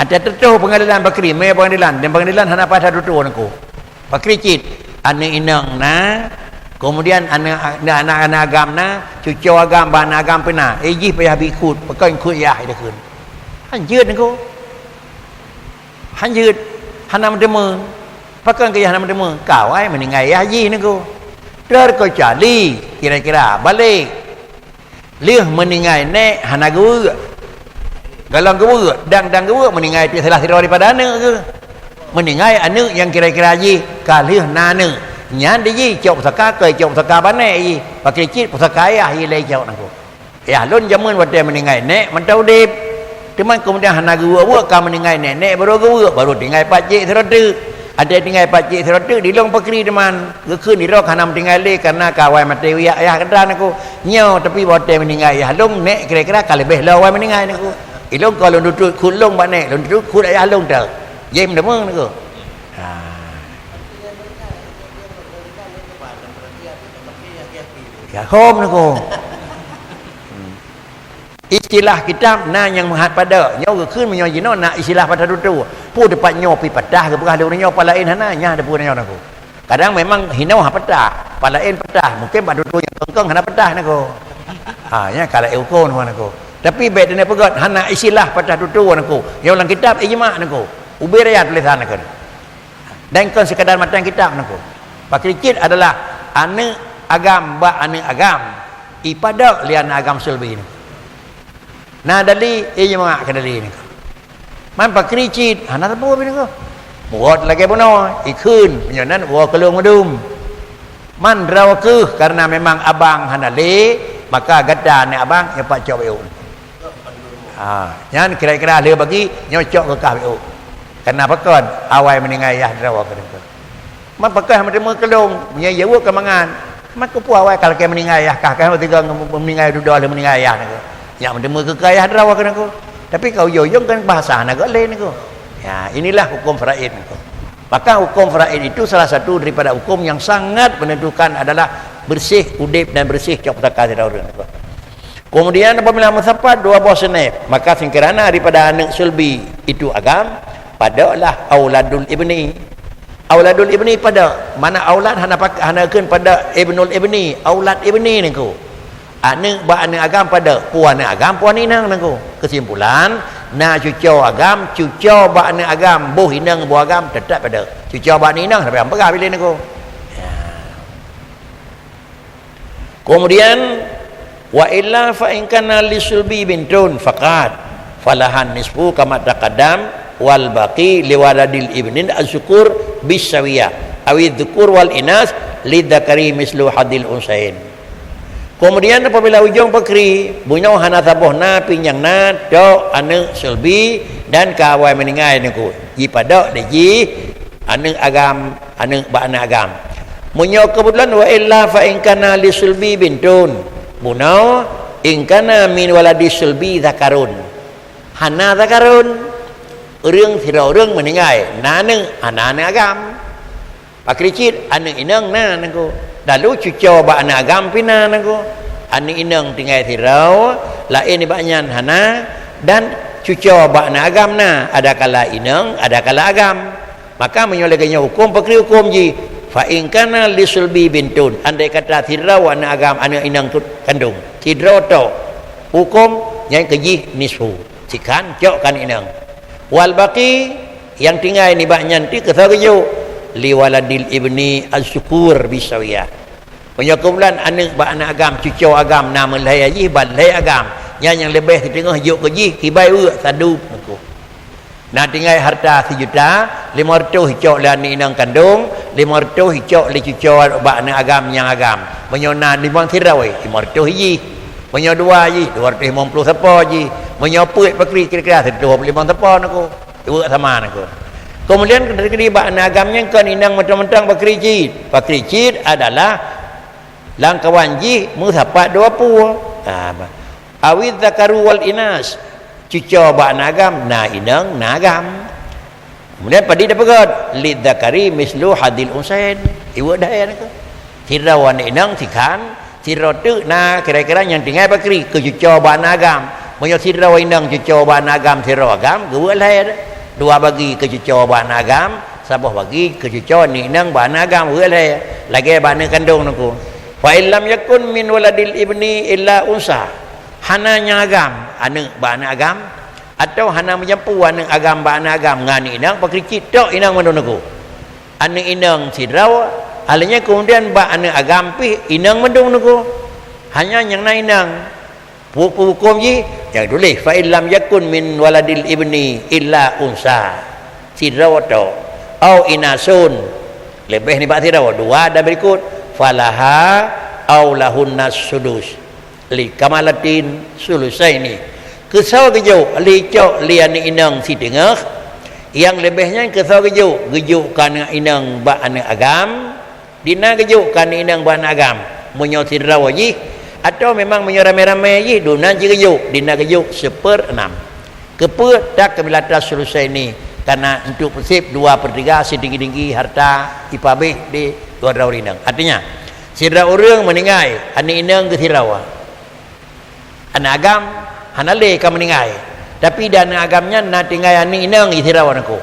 até teutoh peungadilan pakri, mé peungadilan, dan peungadilan hana patah tutoe, Teungku. Pakri cit, aneuëk inong na, keumudian aneuëk, aneuëk, aneuëk agam na, cuco agam bak aneuëk agam pih na. Eh, jih payah beuikot, pakon ikot yah, ida kheun. Han jeuet, Teungku. Han jeuet, hana meuteumé. Pakon keu yah hana meuteumé? Ka awai meuninggai yah jih, Teungku. Terkecuali, kira-kira, balek. Lheueh meuninggai nék hana geuweuek. Gohlom geuweuek, dang-dang geuweuek meuninggai pih salah sidroe daripada aneuëk geuh. Meuninggai aneuëk nyang kira-kira jih ka lheueh na aneuëk. Nyan di jih cok pusaka, keu cok pusaka bak nék jih. Pakri cit pusaka ayah jih lé cok, Teungku. Ayah lôn jameun watée meuninggai nék mantong udeb. Teuma keumudian hana geuweuek-weuek ka meuninggai nék, nék barô geuweuek, barô tinggai pakcik sidroe teuk. Até tinggai pakcik sidroe teuk, di lôn pakri teuma. Geukheun di droe ka hana meutinggai lé, kareuna ka awai maté yah, yah gata, Teungku. Nyoe, tapi watée meuninggai yah lôn, nék kira-kira ka leubeh lom awai meuninggai, Teungku. Ilôn ka lôn tutoe kheun lôn bak nék, lôn tutoe kheun ayah lôn teuk. Jih meuteumé, Teungku. Ha. Ya, hom, Teungku. Hmm. Istilah kitab na nyang meuhat padub. Nyoe geukheun meunyoe jinoe na istilah patah tutoe. Peue teumpat nyoe pih patah geupeugah lé ureuëng nyoe, pat laén hana, nyan teupeue nyoe, Teungku. Kadang memang hinoe ha patah, pat laén patah. Mungken bak tutoe nyang kong-kong hana patah, Teungku. Ha, nyan ka laén hukôm, Teungku. Tapi bék teuneuk peugét hana istilah patah tutoe, Teungku. Nyoe lam kitab ijma', Teungku. Ubé raya tulésan, Teungku. Dan kon sekadar matan kitab, Teungku. Pakri cit adalah aneuëk agam bak aneuëk agam. Ipadub lé aneuëk agam sulbi, Teungku. Na dali, ijma' keu dali, Teungku. Man pakri cit, hana sapeue pih, Teungku. Muwot lagée bunoe, ikheun, meunyoe nan woe keu lôn meudum. Man droe kheueh, kareuna memang abang hana lé, maka gata aneuëk abang nyoe pat cok beu. Ha, nyan kira-kira lheueh bagi nyoe cok keu kah beu. Kareuna pakon, awai meuninggai yah droe keu, Teungku. Man pakon meuteumé keu lôn, meunyoe jaweueb ka mangat. Man keupeue awai ka lakée meuninggai yah kah, kah tiga meuninggai dudoe lheueh meuninggai yah, Teungku. Nyak meuteumé keu kah yah droe keu, Teungku. Tapi ka ujong-ujong kan bahasa hana gét lé, Teungku. Ya, inilah hukum faraid, Teungku. Maka hukum faraid itu salah satu daripada hukum yang sangat menentukan adalah bersih udeb dan bersih cok pusaka sidroe ureuëng, Teungku. Kemudian apabila meusapat dua boh seuneh, maka singkirana daripada aneuëk sulbi itu agam, padublah auladul ibni. Auladul ibni padub, mana aulad hana pak-, hana kheun padub ibnul ibni, aulad ibni, Teungku. Aneuëk bak aneuëk agam padub, peue aneuëk agam, peue aneuëk inong, Teungku. Kesimpulan, na cuco agam, cuco bak aneuëk agam, boh inong boh agam, teutap padub. Cuco bak aneuëk inong, tapi peugah bilé, Teungku. Ya. Kemudian, Wa illa fa in kana li sulbi bintun faqat, falahan nisfu kama taqaddam, wal baqi li waladil ibnin az-zukur bisawiyah, awi dzukur wal inas li dzakari mislu hadil unsain. Kemudian apabila ujong pakri, bunoe hana saboh na pih nyang na tok aneuk sulbi dan ka awai meuninggai nangku, jipadok lé jih aneuk agam, aneuk bak aneuk agam. Meunyoe keubeutulan, wa illa fa in kana li sulbi bintun, bunoe in kana min waladi sulbi zakarun. Hana zakarun, ureuëng sidroe ureuëng meuninggai, na aneuk, hana aneuk agam. Pakri cit aneuk inong na nangku. Lalu cuco bak aneuk agam pih na nangku. Aneuk inong tinggai sidroe, laén nibak nyan hana, dan cuco bak aneuk agam na, adakala inong, adakala agam. Maka meunyoe lagée nyoe huköm, pakri huköm jih, fa in kana li sulbi bintun, andai kata sidroe aneuk agam, aneuk inong tu kandong, sidroe tok, huköm nyan keu jih nisfu, sikhan cok keu aneuk inong. Wal baqi, nyang tinggai nibak nyan ti keu soe geujok? Li waladil ibni az-zukur bisawiyah. Meunyoe keubeutulan aneuk bak aneuk agam, cuco agam na meulhée jih, ban lhée agam, nyan nyang leubeh siteungoh jok keu jih, kibai weuek sadub nangku. Na tinggai harta sijuta, limong reutôh icok lé aneuk inong kandong, limong reutôh icok lé cuco bak aneuk agam nyang agam. Meunyoe na limong sidroe, limong reutôh jih. Meunyoe dua jih, dua reutôh limong ploh sapo jih. Meunyoe peuet pakri kira-kira sireutôh dua ploh limong sapo nangku. Iweuek sama nangku. Keumudian keudri bak aneuk agam nyan kon inong mantong-mantong pakri cit. Pakri cit adalah lamkawan jih meusapat dua pue. Ha, ba-, awidz zakaru wal inas. Cuco bak aneuk agam na inong na agam. Keumudian padit tapeugét, lidzakari mislu hadzil unsayain. Iweuek dahé nangku. Sidroe aneuk inong sikhan, sidroe teuk na kira-kira nyang tinggai pakri keu cuco bak aneuk agam. Meunyoe sidroe inong cuco bak aneuk agam sidroe agam, geuweuek lhée. Dua bagi keu cuco bak aneuk agam, saboh bagi keu cuco aneuk inong bak aneuk agam, weuek lhée. Lagée bak aneuk kandong nangku. Fa in lam yakun min waladil ibni illa unsa. Hana nyang agam, aneuk bak aneuk agam, atawa hana meujampu aneuk agam bak aneuk agam ngon aneuk inong, pakri cit tok inong mandum nangku. Aneuk inong sidroe, akhirnya keumudian bak aneuk agam pih inong mandum nangku. Hanya nyang na inong. Pu-, pu-, huköm jih, nyang tuléh, "Fa in lam yakun min waladil ibni illa unsa." Sidroe tok. Au inasun. Leubeh nibak sidroe, dua dan berikut. "Falaha au lahunna sudus." Li kamalatin sulusaini. Keusoe geujok, lé cok lé aneuk inong siteungoh. Nyang leubeh nyan keusoe geujok, geujok keu aneuk inong bak aneuk agam. Dina geujok keu aneuk inong bak aneuk agam. Meunyoe sidroe jih, atawa memang meunyoe ramé-ramé jih, duna jih geujok, dina geujok seupeureunam. Keupeue? Takmilata sulusaini, karena untuk peuseb dua per tiga setinggi-tinggi harta ipabeh di dua droe inong. Artinya, sidroe ureuëng meuninggai, aneuk inong geuh sidroe. Aneuk agam hana lé ka meuninggai, tapi di aneuk agam nyan na tinggai aneuk inong sidroe nangku.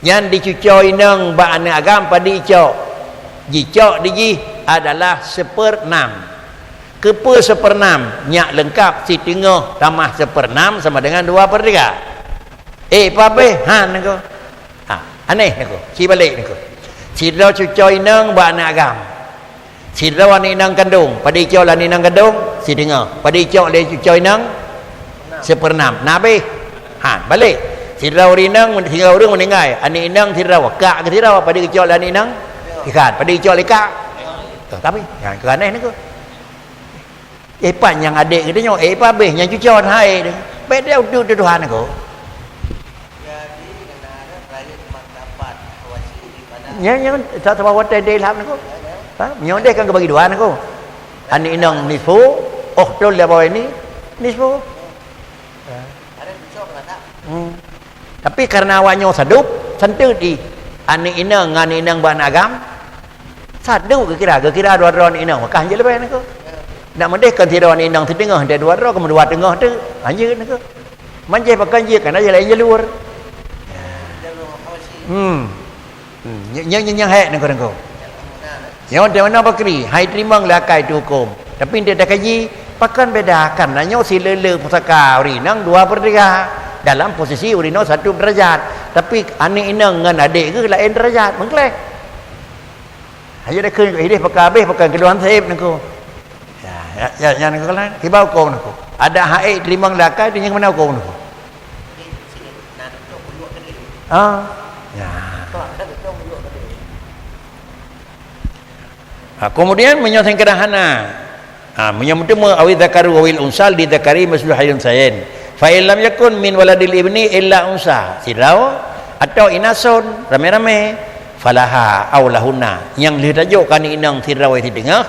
Nyan dicuco inong bak aneuk agam padit icok. Jicok di jih adalah seupeureunam. Keupeue seupeureunam? Nyak leungkab, siteungoh tamah seupeureunam sama dengan dua per tiga. Eh, pabeh han nangku. Ha, aneh nangku. Sibalek nangku. Sidroe cuco inong bak aneuk agam. Sidroe aneuk inong kandong, padit icok lé aneuk inong kandong, siteungoh. Padit icok lé cuco inong, seupeureunam. Na abeh. Ha, balek. Sidroe ureuëng inong, sidroe ureuëng meuninggai. Aneuk inong sidroe, kak geuh sidroe, padit icok lé aneuk inong, sikhan. Padit icok lé kak. Tuh, tapi, ha, keu aneh nangku. Eh, pat nyang adek geutanyoe, eh, pabeh nyang cuco hai. Beda udah tuduhan aku. Jadi, kena ada lahir martabat Hawazi di mana? Nyang, nyang, tak sabar watai deh ilham aku. Ha? Nyoe deh kan kebagi dua aku. Aneuk inong nisfu, oh, betul dia bawa ini, nisfu. Ha. Ada cuco kena tak? Hmm. Tapi karena awak nyoe sadub, santeut jih. Aneuk inong ngon aneuk inong bak aneuk agam, sadub geukira, geukira dua droe aneuk inong, maka hanjeuet leubeh nangku. Nak meudeh kon sidroe aneuk inong siteungoh, dua droe, keumeu dua teungoh teuk, hanjeuet nangku. Manjeh pakon jeuet, kana jih laén jalur. Hmm. Hmm, nya, nya, nya, nyang hék nangku, nangku. Nyoe di mana pakri, hai teurimong lé akai teuhuköm. Tapi ndak takaji, pakon beda kan? Na nyoe sileuleu pusaka ureuëng inong dua per tiga. Dalam posisi ureuëng inong satu derajat. Tapi aneuk inong ngon adek geuh laén derajat, meukleh. Hanya dah keu ideh paka habéh, pakon keuluhan seb nangku. Ya, Ya, ya, nyan keuh lah. Kiban hukôm niko. Adak haid teurimong lé akai, tu nyan keuh meunan hukôm niko. Ah. Ya. Ha, kemudian meunyoe seukeurah hana. Ha, meunyoe meuteumé awil dzakaru awil unsa li dzakari mislu hadzil unsayain. Fa in lam yakun min waladil ibni illa unsa, sidroe, atau inasun, ramé-ramé, falaha aw lahunna, nyang lheueh tajok keu aneuk inong sidroe sideungoh,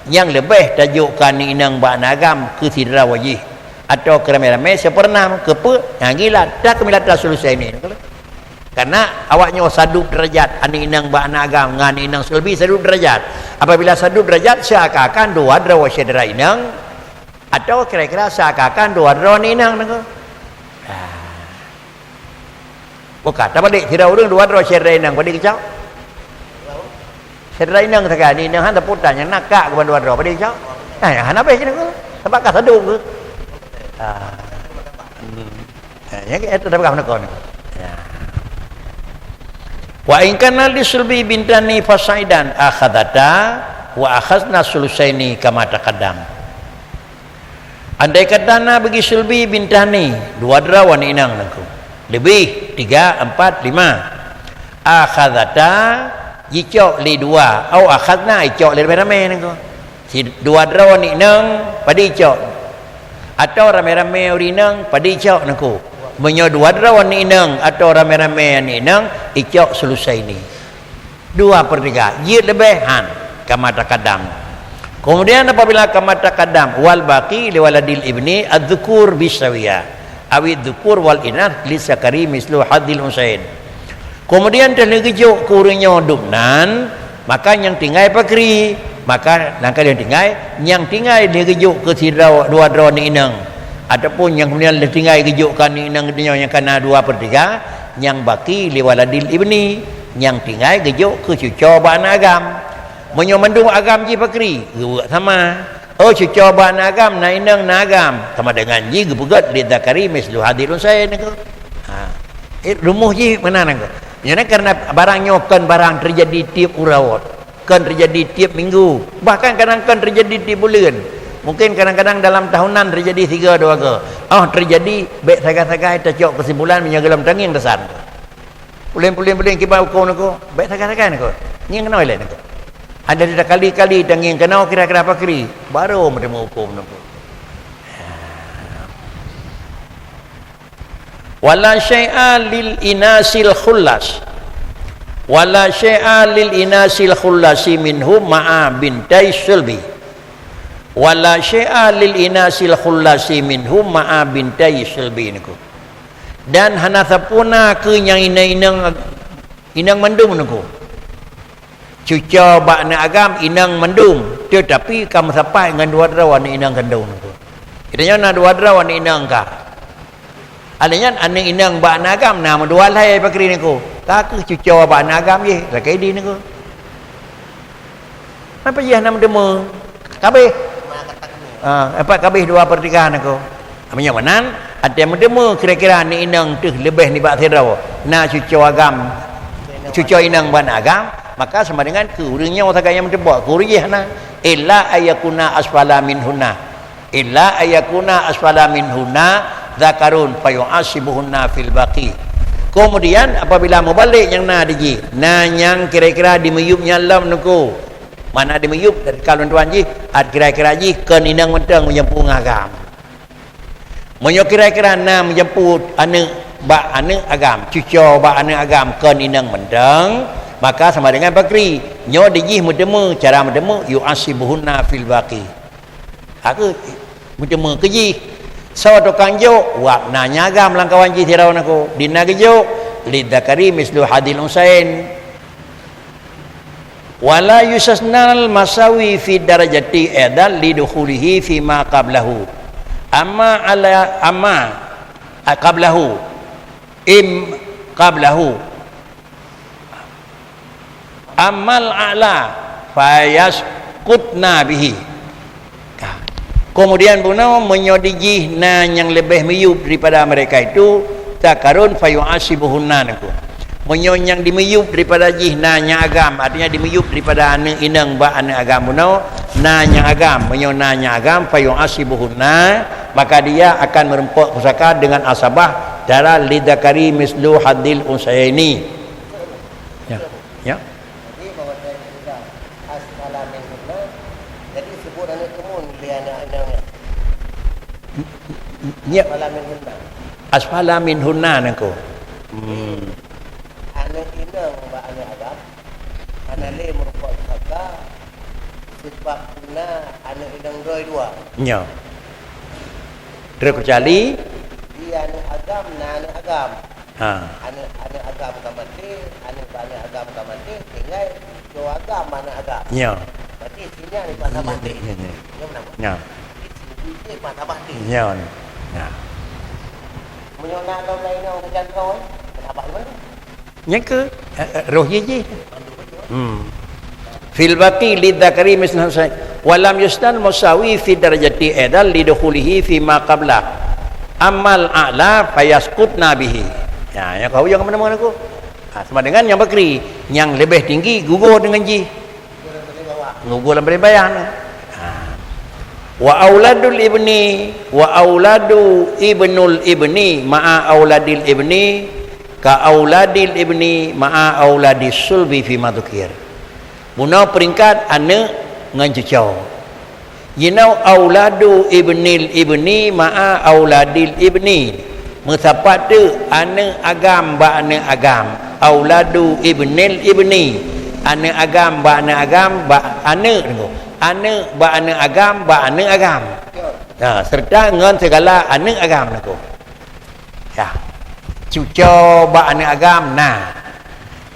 nyang leubeh tajok keu aneuk inong bak aneuk agam keu sidroe jih, atau keu ramé-ramé sipeureunoh, keu peue? Nyang gila, takmilata sulusaini. Karena awak nyoe sadub derajat aneuk inong bak aneuk agam ngon aneuk inong sulbi sadub derajat. Apabila sadub derajat, seakan-akan dua droe syedara inong, atau kira-kira seakan-akan dua droe aneuk inong niko. Ha. Bukan, tabalik, sidroe ureueng dua droe syedara inong, padum keucok? Syedara inong sagai, aneuk inong han teuputan, nyang na kak keuban dua droe, padum keucok? Nah, nyang hana beh niko. Sabab ka sadub keuh. Ha. Hmm. Ha, nyang keu itu dah peugah niko ni. Ya. Wa in kana li sulbi bintani fasaidan akhadata wa akhadna sulusaini kama taqaddam. Andai kata na bagi sulbi bintani, dua droe aneuk inong niko. Leubeh, tiga, empat, lima. Akhadata, jicok lé dua, au akhadna, jicok lé ramé-ramé niko. Si dua droe aneuk inong, padum icok? Atau ramé-ramé ureueng inong, padum icok niko? Meunyoe dua droe aneuk inong atau ramé-ramé aneuk inong, icok sulusaini. Dua per tiga, jeuet leubeh han, kama taqaddam. Kemudian apabila kama taqaddam, wal baqi li waladil ibni adz-dzukur bisawiyah, awid dzukur wal inats lidzakari mislu hadzil unsayain. Kemudian teuneuh geujok keu ureueng nyoe dum nan, maka nyang tinggai pakri, maka nyang ka lheueh tinggai, nyang tinggai lheueh geujok keu sidroe dua droe aneuk inong, ataupun nyang keumudian lheueh tinggai geujok keu aneuk inong geutanyoe nyang ka na dua per tiga, nyang baqi li waladil ibni, nyang tinggai geujok keu cucoe bak aneuk agam. Meunyoe mandum agam jih pakri, geuweuek sama. Oh, cucoe bak aneuk agam, na inong na agam, sama dengan jih geupeugét lidzakari mislu hadzil unsayain niko. Ha. Eh, rumoh jih meunan niko. Nyan karena barang nyoe kon barang teujadi tieb uroe, kon teujadi tieb minggu, bahkan kadang kon teujadi tieb buleuen. Mungkin kadang-kadang dalam tahunan teujadi sigo dua go. Oh, teujadi, bék sagai-sagai tacok keusimpulan meunyoe gohlom tangieng dasar. Puléng-puléng-puléng kiban hukôm niko, bék sagai-sagai niko. Ngieng keunoe ilée niko. Ada di kali-kali tangieng keunoe kira-kira pakri, baru meuteumé hukôm niko. Wala syai'a lil inasil khullas. Wala syai'a lil inasil khullasi minhum ma'a bintai sulbi. Wala syai'a lil inasil khullasi minhum ma'a bintai sulbi niko. Dan hana sapeue na keu nyang inong-inong, inong mandum niko. Cucoe bak aneuk agam inong mandum, teutapi ka meusapat ngon dua droe aneuk inong kandong niko. Geutanyoe na dua droe aneuk inong ka. Alèh nyan aneuk inong bak aneuk agam na meudua lhèe pakri niko. Ka keuh cucoe bak aneuk agam jih, lakèe di niko. Napa jih hana meuteumé? Kabéh. Ah, empat kabéh dua per tiga niko. Meunyoe meunan, até meuteumé kira-kira aneuk inong teuh leubeh nibak sidroe, na cucoe agam, cucoe inong bak aneuk agam, maka sama dengan keu ureueng nyoe sagai nyang meuteumé, keu ureueng jih hana. Illa ayyakuna asfala minhunna. Illa ayyakuna asfala minhunna dzakarun fayu'asibuhunna fil baqi. Kemudian apabila meubalek nyang na di jih, na nyang kira-kira di miyueb nyang lom niko. Mana di miyueb dari kalon tuan jih, at kira-kira jih kon inong mantong meujampu ngon agam. Meunyoe kira-kira na meujampu aneuk bak aneuk agam, cucoe bak aneuk agam kon inong mantong, maka sama dengan pakri. Nyoe di jih meuteumé, cara meuteumé, yu'asibuhunna fil baqi. Ka keuh meuteumé keu jih. Soe tukang jok, wab na nyang agam lam kawan jih sidroe niko, di na geujok, lidzakari mislu hadzil unsayain. Wala yustasnal masawi fi darajati aidan lidukhulihi fi ma qablahu. Amma ala, amma, a, qablahu. Im qablahu. Ammal a'la fayaskutna bihi. Ka. Kemudian bunoe meunyoe di jih na nyang leubeh miyueb daripada mereka itu, dzakarun fayu'asibuhunna niko. Meunyoe nyang dimiyueb daripada jih na nyang agam, artinya dimiyueb daripada aneuk inong bak aneuk agam bunoe, Na nyang agam, meunyoe na nyang agam, fayu'assibuhunna, maka dia akan meureumpok pusaka dengan asabah, dara lidzakari mislu hadzil unsayaini. Ya, ya. Jadi, bahwa saya cerita asfala minhunna, jadi sebut aneuk keumun lé aneuk inong nyan. Ya. Asfala minhunna. Asfala minhunna nangko. Hmm. Aneuk inong bak aneuk agam, hana lé meureumpok pusaka, sebab na aneuk inong droe dua. Nyo. Terkecuali? Di aneuk agam na aneuk agam. Ha. Aneuk, aneuk agam ka maté, aneuk bak aneuk agam ka maté, tinggai cuco agam bak aneuk agam. Nyo. Berarti sini ni masa maté. Nyo, nyo, nyo. Nyo nama? Nyo. Berarti sini masa maté. Nyo. Nyo. Meunyoe na lom laén nyang meujantoe, kenapa iman tu? Nyang ke, eh, eh, roh jih jih. Hmm. Fil baqi lidzakari mislu hadzil unsayaini. Wa lam yusnal musawi fi darajati aidan lidukhulihi fi ma qabla. Ammal a'la fayasqutna bihi. Ya, nyang kau yang mana-mana aku. Ha, sama dengan nyang bakri, nyang lebih tinggi gugur dengan jih. Gugur lam peureubaian. Ha. Wa auladul ibni, wa auladu ibnul ibni ma'a auladil ibni, ka auladil ibni ma'a auladis sulbi fi ma dzukir. Bunoe peringkat aneuk ngon cuco. Jinoe auladu ibnil ibni ma'a auladil ibni. Meusapat teuk aneuk agam bak aneuk agam. Auladu ibnil ibni. Aneuk agam bak aneuk agam bak aneuk nangko. Aneuk bak aneuk agam bak aneuk agam. Ha, serta ngon segala aneuk agam nangko. Ya. Cuco bak aneuk agam na.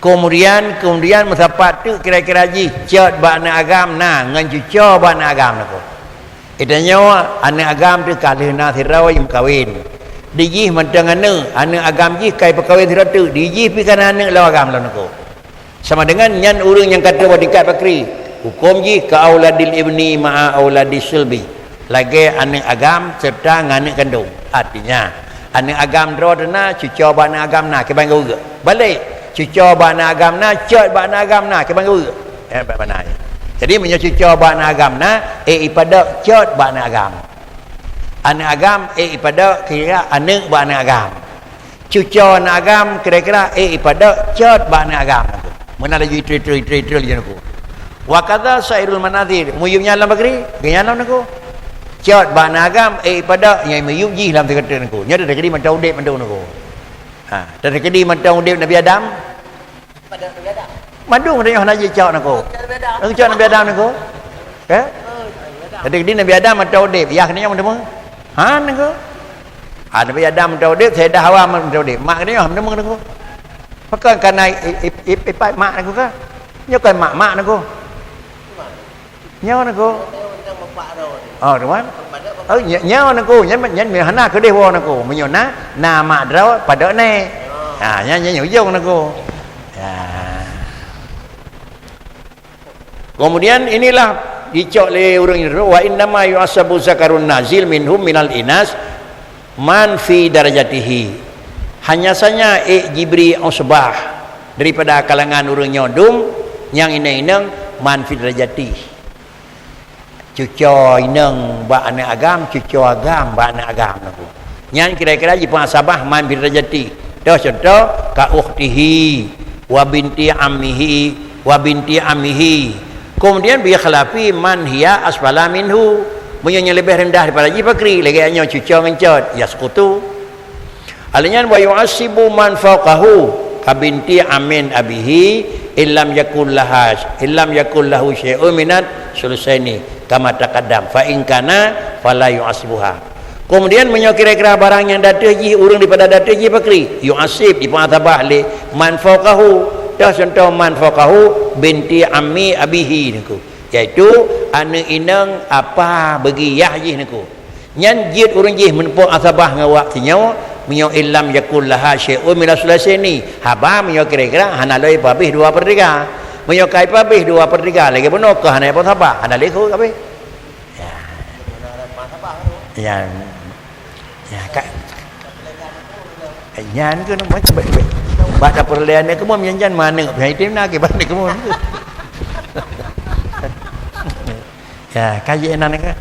Kemudian, kemudian meusapat teuk kira-kira jih, cot bak aneuk agam na, ngon cuco bak aneuk agam nangko. Geutanyoe aneuk agam teuh ka lheueh na sidroe nyang meukawen. Di jih mantong aneuk, aneuk agam jih ka jipeukawen sidroe teuk, di jih pih ka na aneuk lom agam lom nangko. Sama dengan nyan ureuëng nyang ka trok bak tingkat bakri, huköm jih ka auladil ibni ma'a auladis sulbi, lagée aneuk agam serta ngon aneuk kandong. Artinya, aneuk agam droe teuh na, cuco bak aneuk agam na, kiban geuh. Balek, cuco bak aneuk agam na, cot bak aneuk agam na, kiban geuh. Eh, bak mana? Jadi, meunyoe cuco bak aneuk agam na, ék ipadok cot bak aneuk agam. Aneuk agam, ék ipadok kira aneuk bak aneuk agam. Cuco aneuk agam kira-kira, eh, ipadok cot bak aneuk agam nangko. Meunan laju itril-tril, itril-tril jih nangko. Wa kadza sairul manazil, miyueb nyan lam bakri, geuh nyan lam nangko. Cot bak aneuk agam, eh, ipadok nyang miyueb jih lam sigoe teuk nangko. Nyoe teukeudi mantong udeb mandum nangko. Ha, teukeudi mantong udeb Nabi Adam. Mandum tanyoe hana jicok nangko. Cok Nabi Adam nangko. Eh? Teukeudi Nabi Adam mantong udeb, yah keunoe mantong. Ha, nangko. Ha, Nabi Adam mantong udeb, Sayyidah Hawa mantong udeb. Mak geutanyoe hana meuteumé nangko. Pakon kana i-, i-, i-, ipat mak nangko ka? Nyoe kon mak-mak nangko. Nyoe nangko. Oh, teuma. Oh, nya-, nyoe nangko, nyan, nyan hana keudeh woe nangko. Meunyoe na, na mak droe padok nèk. Ha, nyan, nyan ujong nangko. Ya. Kemudian inilah dicok lé ureuëng nyoe, "Wa innama yu'assabu zakarun nazil minhum minal inas man fi darajatihi." Hanya saja ék jibri usbah daripada kalangan ureuëng nyoe dum nyang inong-inong man fi darajatihi. Cuco inong bak aneuk agam, cuco agam bak aneuk agam nangko. Nyan kira-kira jipeuasabah man bidarajati. Toh contoh, ka ukhtihi, wa binti ammihi, wa binti ammihi. Kemudian bi khilafi man hiya asfala minhu. Meunyoe nyang leubeh rendah daripada jih pakri, lagée nyoe cuco ngon cot, yasqutu. Alheuh nyan, "Wa yu'assibu man fauqahu ka binti ammin abihi illam yakul laha, illam yakul lahu syai'un minat sulusaini kama taqaddam, fa in kana fala yu'assibuha." Kemudian, meunyoe kira-kira barang nyang di ateueh jih, ureuëng daripada di ateueh jih pakri, yu'assib, jipeuasabah lé man fauqahu. Toh contoh man fauqahu, binti ammi abihi nangko, yaitu aneuk inong apa beugi yah jih nangko. Nyan jeuet ureuëng jih meuneumpok asabah ngon awak sinyoe, meunyoe illam yakul laha syai'un minal sulusaini, haba meunyoe kira-kira hana lé peuhabéh dua per tiga. Meunyoe ka peuhabéh dua per tiga, lagée bunoe keuh hana peuasabah, hana lé keu habéh. Ya. Ya. Ya, ka-, nyan keuh, bak, bak, bak dapur lé aneuk keumun, nyan, nyan manök, nyan item na keu aneuk keumun. Ya, Eh, ka jeuet inan ke?